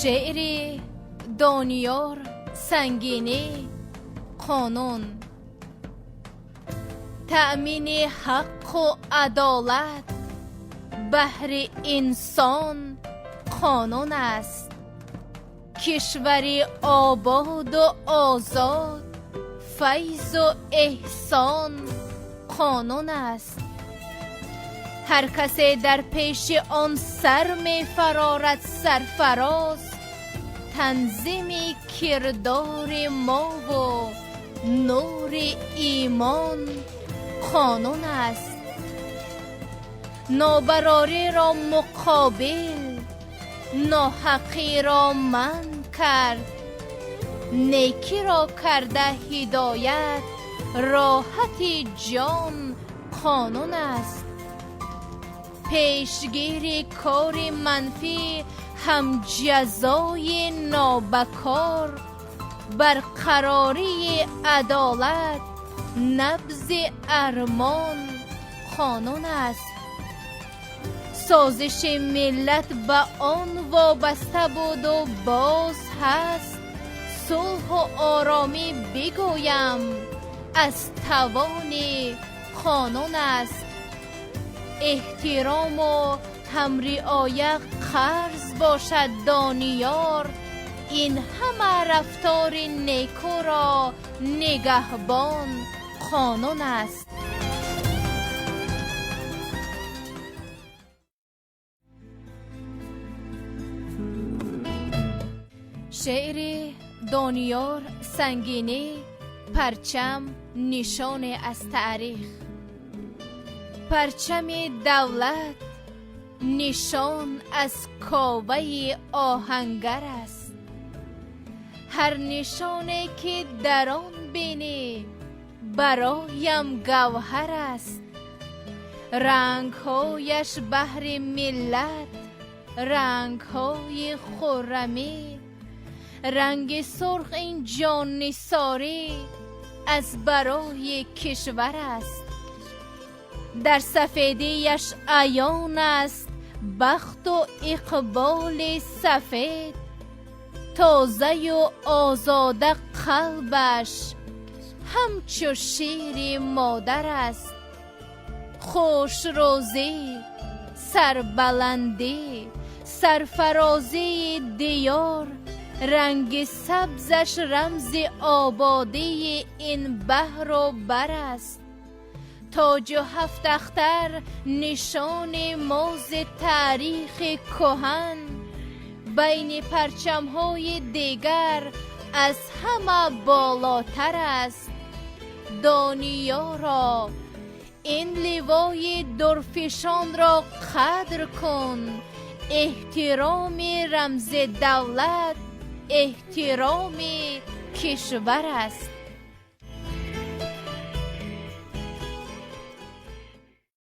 Шеъри Дониёр Сангинӣ. Қонун. Таъмини ҳаққу адолат баҳри инсон қонун аст. Кишвари ободу озод, файзу эҳсон қонун аст. Ҳар касе дар пеши он сар мефарорад сарфароз, танзими кирдори мову нури имон қонун аст. Нобарориро муқобил, ноҳақиро манъ кард, некиро карда ҳидоят, роҳати ҷон қонун аст. Пешгири кори манфӣ, ҳам ҷазои нобакор, барқарории адолат, набзи армон қонун аст. Созиши миллат ба он вобаста буду боз ҳаст. Сулҳу оромӣ, бигӯям, аз тавони қонун аст. Эҳтирому ҳамриоя қарз бошад, Дониёр, ин ҳама рафтори некӯро нигаҳбон қонун аст. Шеъри Дониёр Сангинӣ. Парчам, нишоне аз таърих. Парчами давлат нишон аз Коваи оҳангар аст. Ҳар нишоне ки дар он бинӣ, бароям гавҳар аст. Рангҳояш баҳри миллат рангҳои хуррамӣ, ранги сурх ин ҷоннисорӣ аз барои кишвар аст. Дар сафедияш аён аст бахту иқболи сафед, тозаю озода қалбаш ҳамчу шири модар аст. Хушрӯзӣ, сарбаландӣ, сарфарозии диёр, ранги сабзаш рамзи ободии ин баҳру бар аст. Тоҷу ҳафт ахтар нишони мози таърихи кӯҳан, байни парчамҳои дигар аз ҳама болотар аст. Дониёро, ин ливои дурфишонро қадр кун. Эҳтироми рамзи давлат эҳтироми кишвар аст.